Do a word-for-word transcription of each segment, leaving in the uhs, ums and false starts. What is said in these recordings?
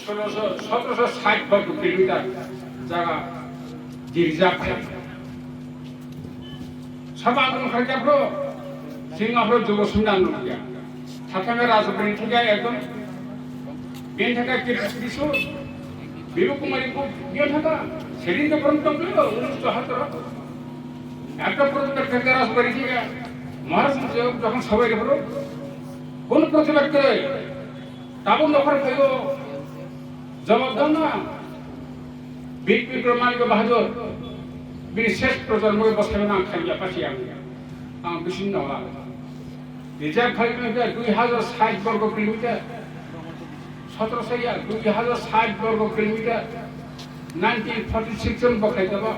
সতেরোশো, সতেরোশো ষাট বর্গ কিলোমিটার জায়গা দিরিজাব খাই। সব আন্দোলন খাই যাবো, সিংহ হলো যুব সঙ্গে আন্দোলন গিয়া। থাকাঙ্গা রাজবাড়ি থেকে একদম বেন থাকা কিছু কিছু বিভু কুমারী খুব ইয়ে থাকা, সেদিন তো বরং তো হলো উনিশশো সত্তর। একটা প্রতিবাদ থেকে রাজবাড়ি থেকে মহারাজ যখন সবাই হলো, কোন প্রতিবাদ করে? তাবু নখর খাইও জবাব দাও না। বীর বিক্রম মানিক বাহাদুর, bini ses projonmo bosai nang khainwi apha se ang, ang bising no ang. Reserve khainwi khe dui hajar sait borgo kilometer, sotoroso ya, dui hajar sait borgo kilometer, nineteen forty six jon bokhai jabo.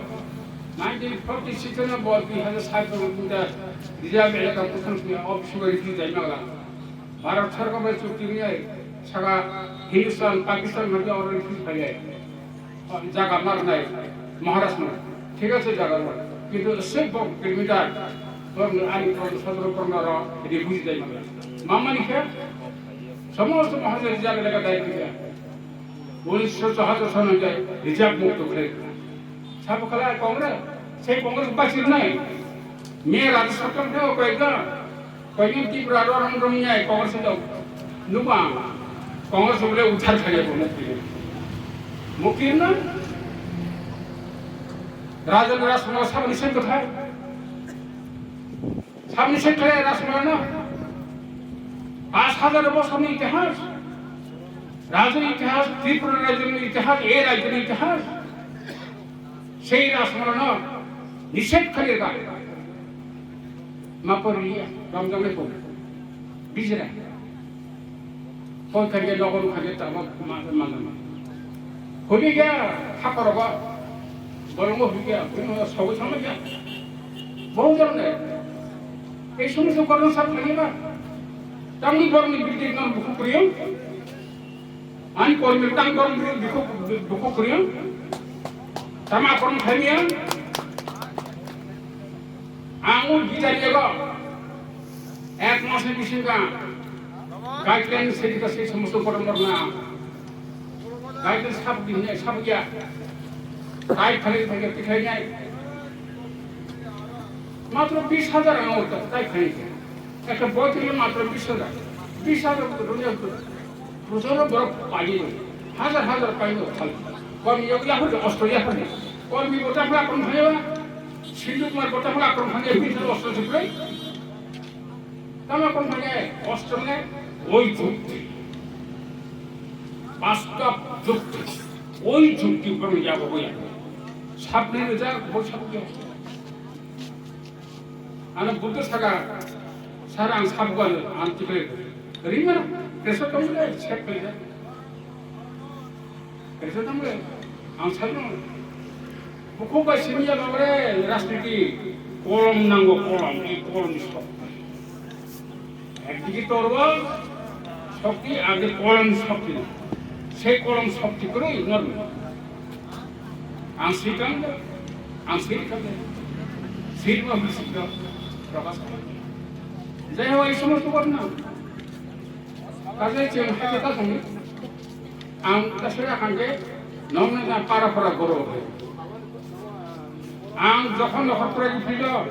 Nineteen forty six jon bo dui hajar sait borgo kilometer reserve elaka kuthang sui office bai rikhi jai magla. Bharat sarkar bai chukti wngnai saka Hindustan, Pakistan hwnwi oro rikhi phainai. Jaga marnai Maharaj no. Thik ache jaga no. Kintu se bok kilometer borok no ani kormo sodro kormo ro rikhi jai mangla. Mamani khe somosto Maharaj jaga lega dai khe. Unisho chouhattor sano je reserve mukto khlai. Sabo khala Congress, sei Congress bachir nai. Me Rajya Sarkar khe koi ga, koi ga Tripura ro rom rom nai Congress do. Nuba Congress bole uthar khlai bo mukti. Mukti na. Raja Rajmala sabni sen kothai. Sabni se khlai Rajmala? Paanch hajar bosorni itihas, rajni itihas, Tripura rajyoni itihas, e rajyoni itihas. Sei Rajmala no nished khlai ga. Ma poriya, ramjang le pori. Bijra. Koi khaikhe nogo rw khaikhe tabok ma-, ma-, ma-, ma. Hubi khe hakorogo, bolongo hubi khe, hubi no sobo sama khe. Bohut jon le. Ei somosto kormo sab khaikhe ba. Tamni borokni bidit no bukhuk kwrwi. Ani kormi tang borokni bidit bukhuk, bukhuk kwrwi. Tama kormo khaimya. Ang o gita diyago ek masni bisingo guideline sedi ka sei somosto borok borok na guideline sab di ne sab ya tai khali thai thai nai matro bis hajar ang o tai khali ekta boi thile matro bis hajar bis hajar ko dunia ko. Bujoro borok paio, hajar hajar paio, khali. Kormi yok yaphardi, ostro yaphardi. Kormi bo takhla kon phaio, Sindhu Kumar bo takhla kon phaio, bini ostro siklai. Tama kon phaio, ostro ne, oi jukti. Bastob jukti. Oi jukti borok yabo boya. Sabni rwjak, bo sabni. Ano Buddha saka, sir, ang sabugo ano, ang tikle. Rimano, pressure tong le, check kle. Pressure tong le, ang sabugo. Bukhuk bai simi ya bangre, rajniti, kolom nango, kolom, ei kolom ni sok. Ekdike torwa, shokti, age kolom shokti. Sei kolom shokti kwrwi normal. Ang swi kang de, ang swi kang de. Swi ma hwi swi kang. Prokash kang. Jai ho, ei somosto ghotona. Kaje chwng hai khe ta song. Ang ta sera kang de, nong na para para goro. Ang jokhon nokhor pura di philo,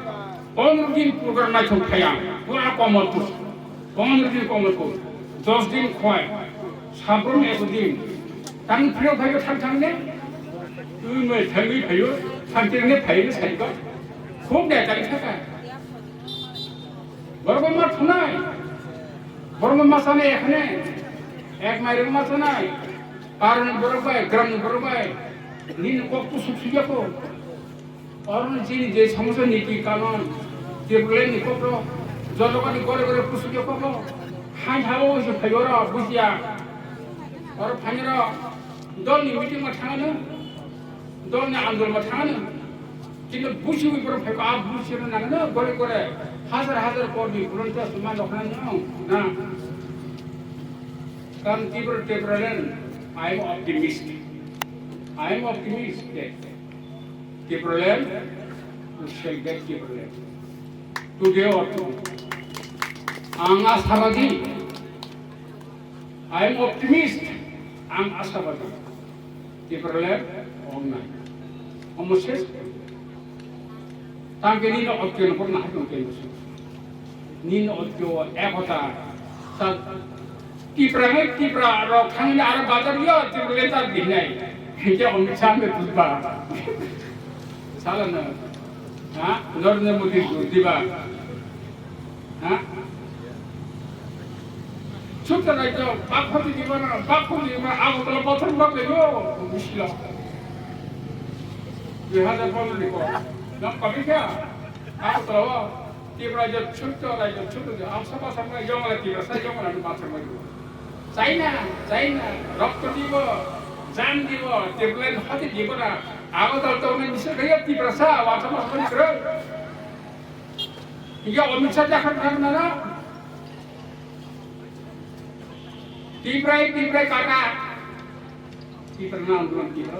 pondro din program naithok khai ang, pura Kamalpur. Pondro din Kamalpur, dos din Khowai, sabron ek din. Tang philo phaio thang thang ne, twi mai thangwi phaio, thang thang ne phaio ne sai ko. Khub de tang thaka. Borok ma thunai, borok ma sanai ekhane, ek mairok ma sanai, parni borok bai, gramni borok bai, nini kok kusuk sujako. Oro chini je somosa niti kanon, Tipraland ni kokro, jotokani gore gore kusugya kokro, hai hao se phaio oro bujiya. Oro phainero dolni meeting ma thangano, dolni andol ma thangano. Kintu bujiwi borok phaiko, a bujino nangano gore gore hajar hajar kormi volunteers ma nokna nang na. Kan Tipra, Tipraland, I am optimist. I am optimist that Tipraland, we shall get Tipraland. Today or tomorrow. Ang asabadi, I am optimist. Ang asabadi. Tipraland ong nai. Omo ses. Tangke nino okke no porna hai tongke no. Nino okke o ekota. Ta Tipra ngai Tipra rok thangni aro bazar yo Tipraland ta dinai. Hingke Amit Shah me budba. Sala na. Ha? Narendra Modi budba. Ha? Chhota rajyo, bakho di diba na, bakho di diba, Agartala bothor bak lego, bisilo. Dui hajar pondro ni ko. Nam kami kya? Agartala o, Tipra rajyo, chhota rajyo, chhota rajyo, ang sama sama yong la Tipra sa yong la ni bothor bak lego. China, China, rokto dibo, jan dibo, Tipraland hati dibo na, Agartala to ni misal kaya Tipra sa, wa sama sama ni kro. Iya, Amit Shah jakha thang na na. Tiprai, Tiprai kata. Tipra na, Tipra.